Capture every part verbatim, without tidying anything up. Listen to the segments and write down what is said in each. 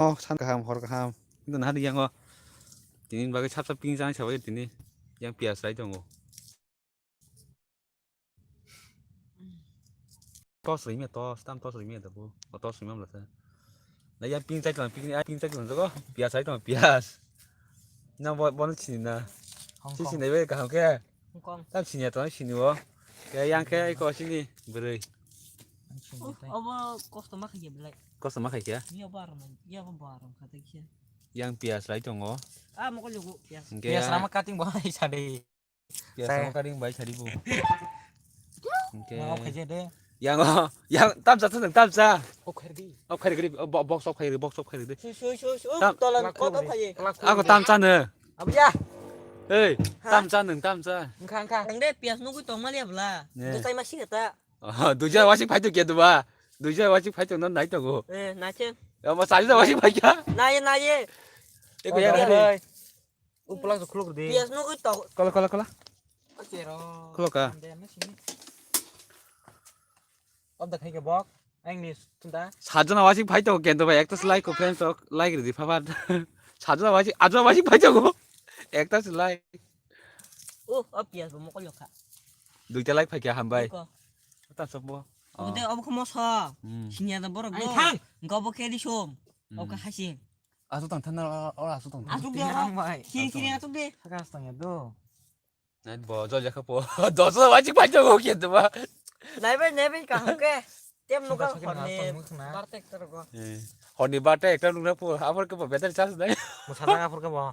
Oh, san kaham, hor kaham. Kintu nahan yang o. Tini bagwi sap sap ping jang sabai tini. Yang pias rai tongo. Tos rwimya tos, tam tos rwimya da bu. O tos rwimya bla sa. Na yang ping chai tong, ping, ai ping chai tong jago. Pias rai tong, pias. Na bo, bo sini na. Hong Sisi Kong. Nebe kaham ke. Hong Kong. Tam sini to sini wo. Ke yang ke iko sini beri. Ang sini Oh, tei. Obo kosto ma khaye belai. Kosto ma khaye? Ni obo aram, ni obo bo aram kha tei khe. Yang pias lai tongo. Ah, mokol lugu pias. Hingke Pias ya. Rama cutting bo hai sadi. Pias Sai. Rama cutting bai sadi bu. Hingke. Mau khaye de. Yang o, yang tam sa, tam sa. Oh, khair di. Oh, khair di. Oh, bo-, box of khair, box of khair di. Su, su, su, su. Tam- Tolan Kelak koto kelak khaye. Kelak Ako kelak. Tam sa ne. Abu ya. Hei, Ha? Tam sa nung, tam sa. Engkha, engkha. Ang de pias nugui tong mali abla. Ne. Dusai ma sikata. Oh, duja wasik phai to kya duba? Duja wasik phai to non nai to go. Eh, na chen. Ya ma sari da wasik phai kya? Na ye, na ye. Eko ya Oh, na. Hei. Upla so khuluk di. Pias nugui to. Kola, kola, kola. Chero. Khuluk ka? Ande na sini. Obda khai ke bok. Ang ni tunda. Sajona wasik phai to kento bai ekta like ko friends ok like ridi phabar. Sajona wasik, ajo wasik phai to go. Ekta se like. Oh, oh, pias bo mokol lokha. Duita like phai kya hambai. Eko. Ta sokbo. Oh. Ude obo kho moso. Hmm. Sinya da borok Ang do. Thang. Gobo ke di som. Hmm. Oka hasin. Asu tang thana ora asu tang. Asuk de. Hambai. Sini sini asuk de. Hakas tang ya do. Nai bo jol jakha po. Dosa wajik pai jago kya deba. Nai bai nai bai kaham ke. Tem nuka Suka suka honni nang tong nuka na. Bartek tergo. Eh. Honni bartek ekta nukna po. Apor ke po better chance nai. Musajak apor ke bo.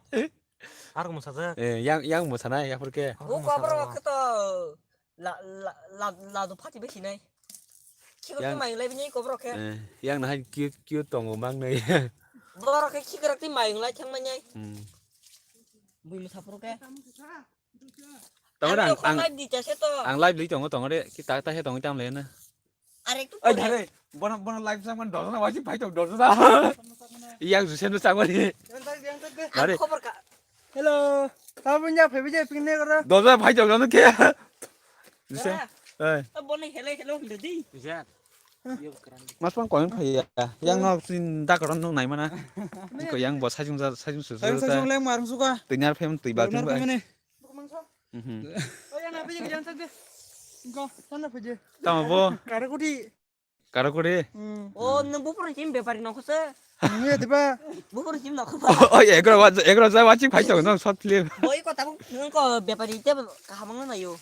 Ar musajak. Eh, yang yang musanai apor ke. Ar O musajak kobro bo. Ke to la la la la do phati besi nai. Chikor Yang ke mai lai bini kobro ke. Eh, yang nahai cute cute tongo mang nai. Boro ke chikor ke mai lai thang mai nai. Hmm. Bui musapro ke. Tamo Ang ang live di chase to. Ang live li tongo tongo de kita ta he tongo tam le na. Are tu. Ai thare bono bono live sang man dozona wajib phai to dozona. Yang jusen no sang mani. Yang tak yang tak de. Are. Ang khobor ka. Hello. Tamo nya phai bije ping ne koro. Dozona phai to no ke. Jusen. Eh. Bono hele hele hum de di. Jusen. Mas pang koin phai ya. Yang no sin da koron no nai mana. Ko yang bo sajung sajung su. Sajung sajung leng marung suka. Tinyar phem tui ba Lunar phem. Pemene. Mhm. Oh, yang apa je jangan tak de. Engkau sana apa je? Tamo bo. Karakudi. Karakudi. Hmm. Oh, nang bupur jim bepari nokho se. Iya, tiba. Bupur jim nokho. Oh, oh, ya, ekro wa, ekro sa watching phai to no short film. Boi ko tabuk nang ko bepari te kahamang na yo.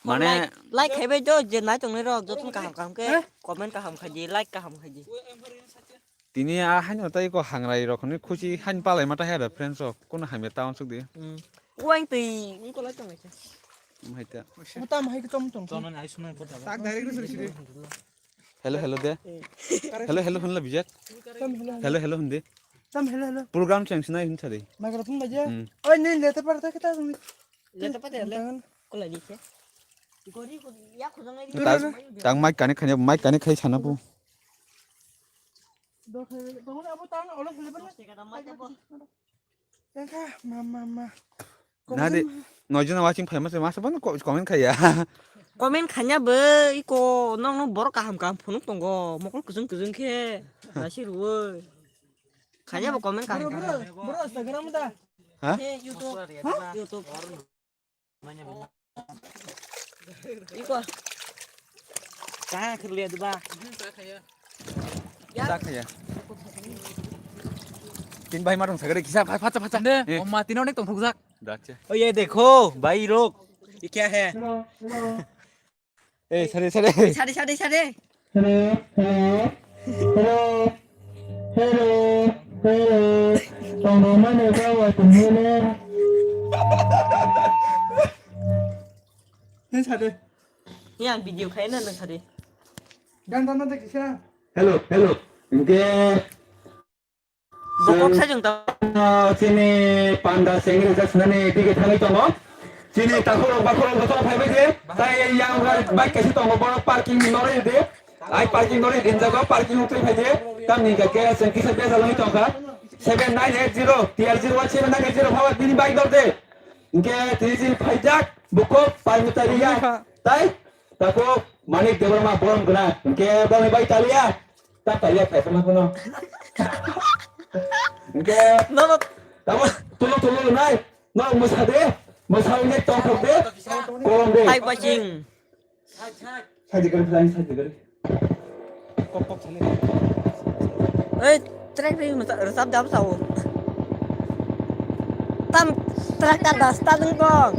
Mane like, like hebe jo je nai tong ne rok jotun kaham kaham ke. Eh? Comment kaham khaji, like kaham khaji. Tini a haino tei ko hangrai rok ni khusi hain palai ma ta hera friends rok kono hamya ta onsuk di. Hmm. Uaing twi ungko lai tong aisa. Hai ta. Mutam hai khe tom tong. Tono ni ai sunai kota. Tak direct suri suri. Hello hello de. Hello hello hunla bijak. Tam hello. Hello hello hundi. Tam hello hello. Program chang sinai hin sari. Magra thum baje. Hmm. Oi ni lete par ta kita sung. Lete par ta le. Kola di khe. Gori ko ya khujang ai. Tang mic connect khanya mic connect khai sana bu. Nadi, noijona watching phaima se masa bono comment khaiya. Comment khanya bo iko nokno borok kaham kaham phunuk tongo mokol kwchwng kwchwng khe nasi rwoi. Khanya bo comment kaham kaham. Bro, Instagram da. Ha? YouTube. YouTube. Iko. Kaya khirliya diba? Sa khaya. Tin bai marung sagare kisa pha- phacha phacha. Ne, eh. Omma tino nek tong thokjak. Dacha. Oh ye dekho, bhai log. Ye kya hai? Eh, sare sare. Sare sare sare. Hello, hello, hello, hello, hello. Tongthokmani khe wa tongthokmani. Nang sade. Ni ang video khaina nang sade. Gan dan dan kisa. Hello, hello. Hingke Bokok sajung tong. Chini panda sengri jasnani dige thangwi tongo. Chini takhurok bakhurok joto phaibai je. Tai yang bai kaisa tongo borok parking ni noroi de. Ai parking noroi din jago parking utwi phai je. Tamni hingka ke seng kisa besa loi tongkha. Seven nine eight zero T R zero one seven nine eight zero power bini bike dor de. Hingke tini chini phaijak bukok parmitariya. Tai tako Manik Debbarma borom gana. Hingke boni bai taliya. Ta ta ya ta ta na kono. Oke. No, no. Tamo tulung tulung nai. No, musa de. Musa ini tongkok de. Kolom de. Hai, Paching. Side kari, flying side kari. Kok kok sale. Oi, track ri, resap dam sao. Tam, track ka das ta ding kong.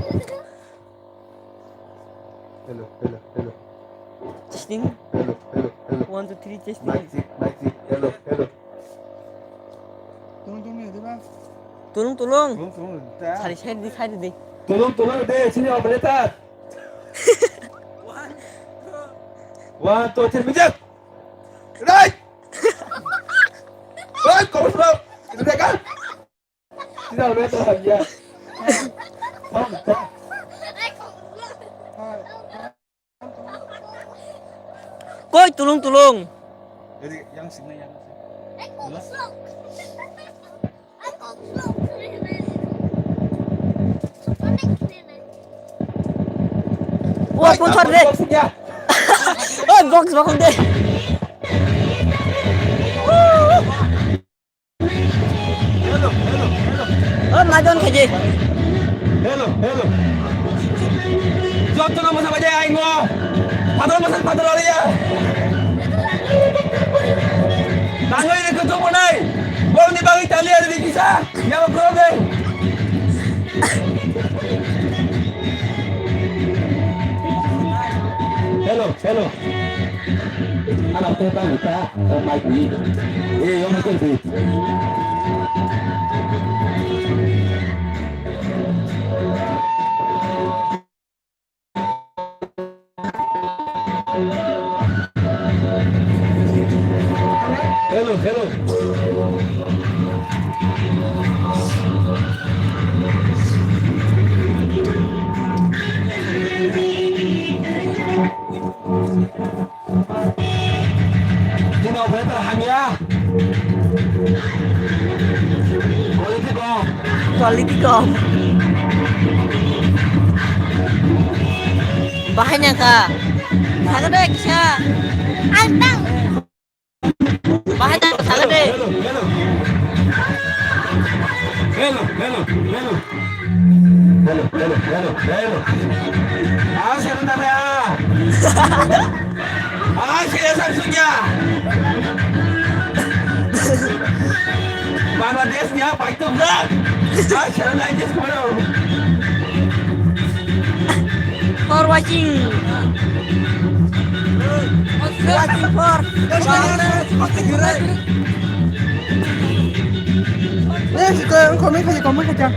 Hello, hello, hello. Testing. Hello, hello, hello. One, two, three, testing. Mic check, mic check. Hello, hello. Tulung tulung ya, diba? Tulung tulung. Tulung tulung, da. Sari side di, side di. Tulung tulung de, sini operator. One, two, three, music. Right. Right, kau sudah. Itu dia kan? Tidak, operator ya. Koi tulung tulung. Jadi yang sini yang sini. Wah, sponsor deh. Box ya. Oh, box, box deh. Hello, hello, hello. Oh, majon khaji. Hello, hello. Jotono mosa baje aingo. Padal mosa padal aliya. Tangoi re kutu bonai. Bol ni bangi tali ari di kisa. Ya bro deh. Hello, hello. Anak teh tang ta, eh, mic ni. Eh, yang mungkin sih. Hello, hello. Dino better hamya. Quality kom. Quality kom. Bahai nyangka. Saga deh kisa. Antang. Bahai nyangka saga deh. Hello, hello. Hello, hello, hello. Hello, hello, hello, hello. Ah, siapa namanya? Ah, sila sa sunya. Bangladesh niya, paito bra. Ah, sila na English paro. For watching. Watching for. Eh, comment khaja, comment khaja.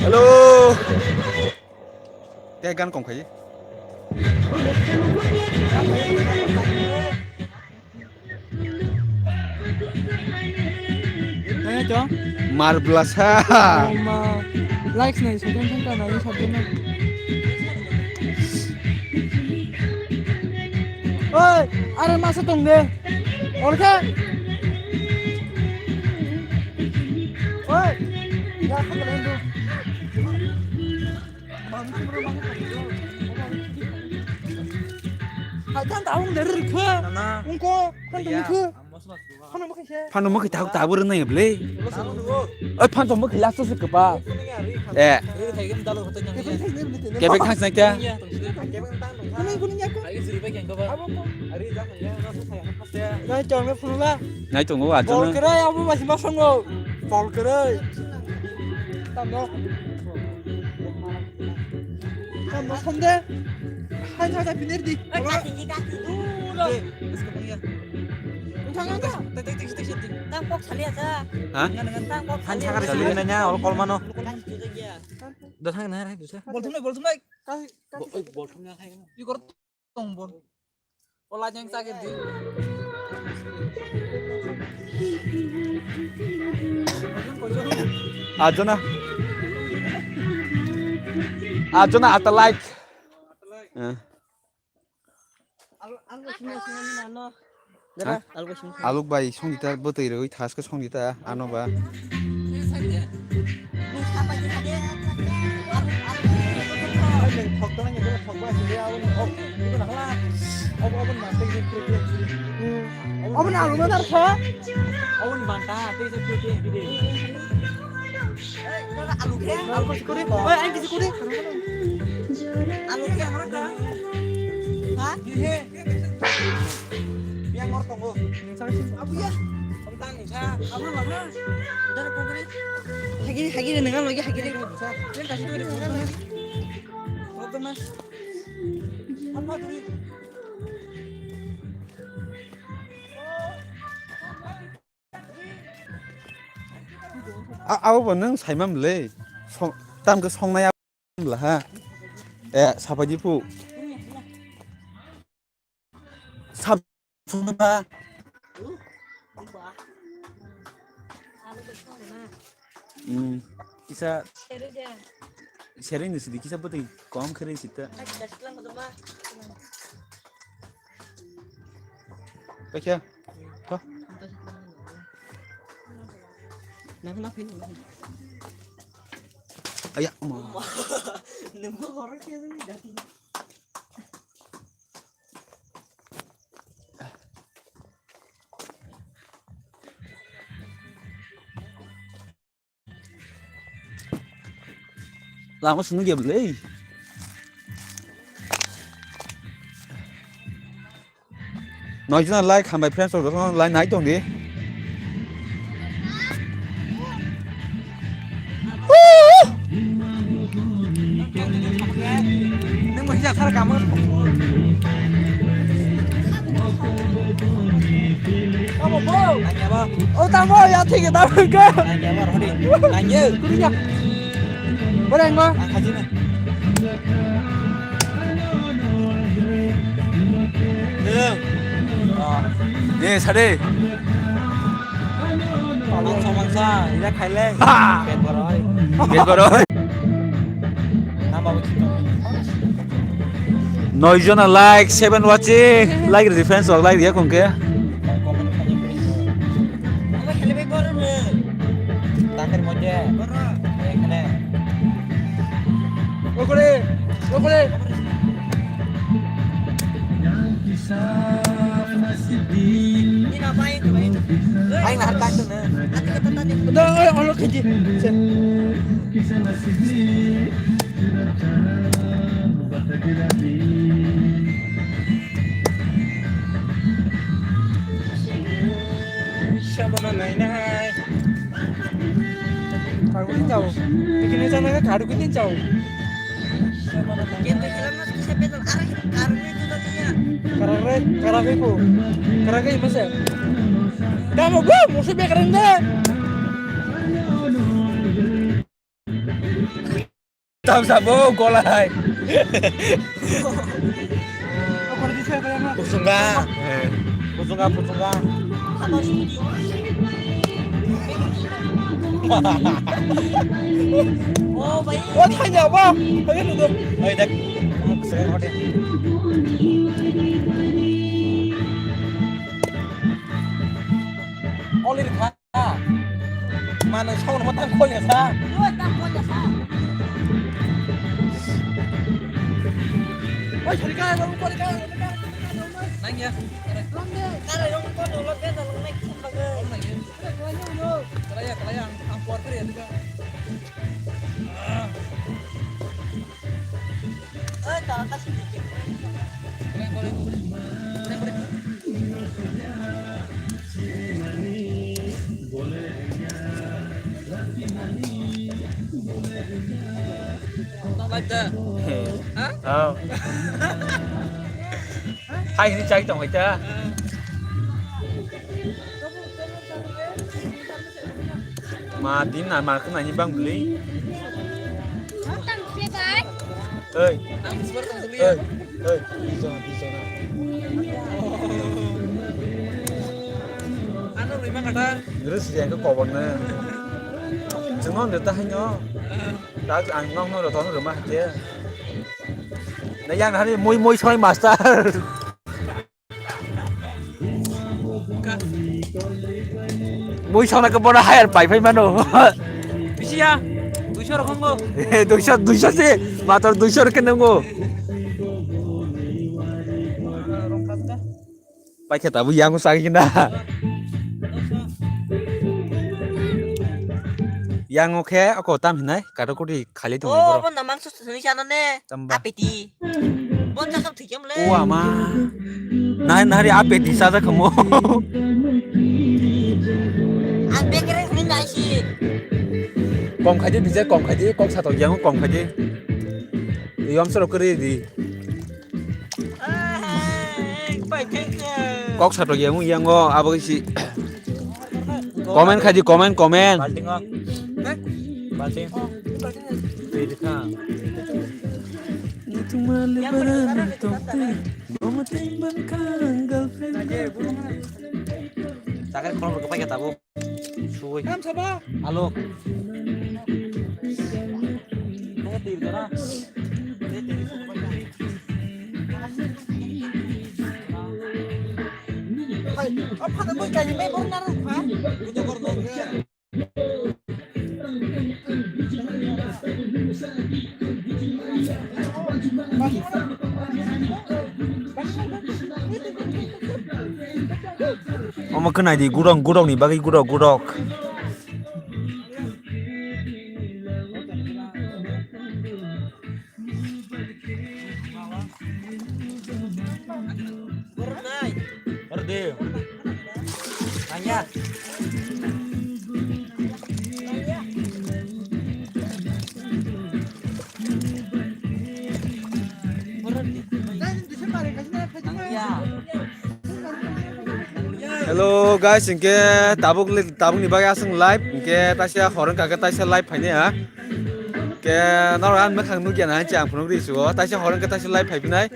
Hello. Tei gan kong khai. Ayo, Cong. Mar blasa. Oma. Likes nai, second thang ka nai, sabjana. Oi, are masa tong de. Orke. Oi. Ya, khakalendo. Hai, kan tahu dari rikha. Nana. Ungko, kan tahu rikha. Phano mokhe tahu tahu rwnai ble. Oi, phano mokhe last se kapa. Eh. Kebek thang snai ta. Nai chong le phunula. Nai tongo ajo. Bol kere abo masih masongo. Bol kere. Tamo. Tamo sonde. Hai, hai, hai, pinir di. Oi, kasi, kasi, dulu. Tang kok sali aja. Ha? Tang kok sali aja. Sali nanya, ol kol mano. Kasi juga dia. Da thang na, hai, dusa. Bol thumnai, bol thumnai. Kasi, kasi. Bol thumnai, hai. Ikor tong bol. Ola jeng sakit di. Ajona. Ajona ata like. Eh. Aluk bai songdita bwtwi rwgwi thaske songdita ano ba. Obo na aluk na dar kha. Obo ni banta tei se khe khe bide. Alu khe, alu khe kuri. Oi, ang kisi kuri. Alu khe, alu khe. Ha? Yang ngor tongo. Abu ya. Tentang sa, abu mana? Dari kongkri. Hagi, hagi ni dengan lagi hagi ni. Yang kasih tu di kongkri. Oke, Mas. Apa tu? A, abo bo nwng saimam le. Song, tam khe songnai abo bla ha. Eh, sapaji pu. Sap, sap, Hmm. Kisa sering ni sidi kisa bwtwi kom khe rwi sita. Paikha. Ha? Aya, ma. Lama sunu gem le. Noi jona like hambai friends rok jotono like nai tong di. Nang bo hija sar kamo. Tamo bo. Nanya ba. Oh tamo ya thik ya tamo ko. Nanya ba rodi. Nanya. Kurinya. Boleh enggak? Angkat sini. Hello. Eh, sade. Mangsa, mangsa, ila khaile. Ha! Pet boroi. Pet boroi. Nama bagi. Noi jona like, seven watching. Like ridi friends, like ridi kongke. Comment khaile. Takir moje. Ekhane. Okore, okore. Ai, nahar kaito na. Ado, oi, olo khaji. Sabono nainai. Karwi jao. Ikini jana ka karwi jao. Karare, karare ko. Karare masa. Damo bo, musu be karende. Tam sabo golai. Kusunga. Kusunga, kusunga. Oh, thanya ba. Ayo duduk. Ayo dak. Oli kha. Mano sound mo tang khol ya sa. Oi, tang khol ya sa. Oi, sorry ka, babu, sorry ka. Nang ya. Kare rong ko lo be da lo mai khum ba ge. Kare ya, kare ya, ang por kare ya. Tong lai da. Ha? Oh. Hai ni chai tong hai ta. Ma din na ma khna ni bang bli. Oi. Oi. Oi. Bisa bisa na. Ano Rwsri ang khe kobor no. Chwng no de ta haino. Ta ang no no roton rwma hake. Na yang hari moi moi soi master. Moi sona ke bona hire pai pai mano. Bisiya, duiso rok hwngo. Duiso, duiso se, matro duiso rok khe nwngo. Paikha tabuk yango sagwi na. Yango khe ako tam hinai kato koti khali tong. Oh, borok. Bo namang sus suni sana ne. Tamba. Apeti. Bon jakam thikam le. O ama. Nai nari apeti sa jakam mo. Ang bekre huni nai si. Kom khaidi dije kom khaidi kok satok yango kom khaidi. Yom soro kri di. Kok satok yango yango abo si. Comment khaidi comment comment. Balting o. Balting. Twi dikha. Sakhe khorok rok paikha tabuk. Suwi. Alo. Omo khe nai di, gurok, gurok ni bagwi gurok, gurok. Orde. Anya. Hello guys, hinkhe tabuk li-, tabukni bagwi aswk live, hinkhe taisa hor wngkha khe taisa live phainai ha. Hinkhe norok ang mwkhang nukya na, hinkhe ang phunuk ri sugo, taisa hor wngkhe taisa live phaiphinai.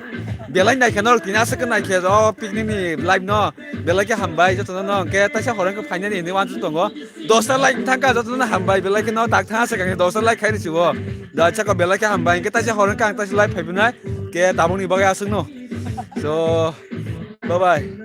Belai naikhe norok tini aswk khe naikhe o picnic ni live no, belai khe hambai jotono no, hinkhe taisa hor wngkhe phainani hinwi uansuk tongo. Dosta like thangkha jotono hambai, belai khe no tak thang aswk ang dosta like khaini sugo. Da chako belai khe hambai, hinkhe taisa hor wngkha ang taisa live phaiphinai, hinkhe tabukni bagwi aswk no. So, bye bye.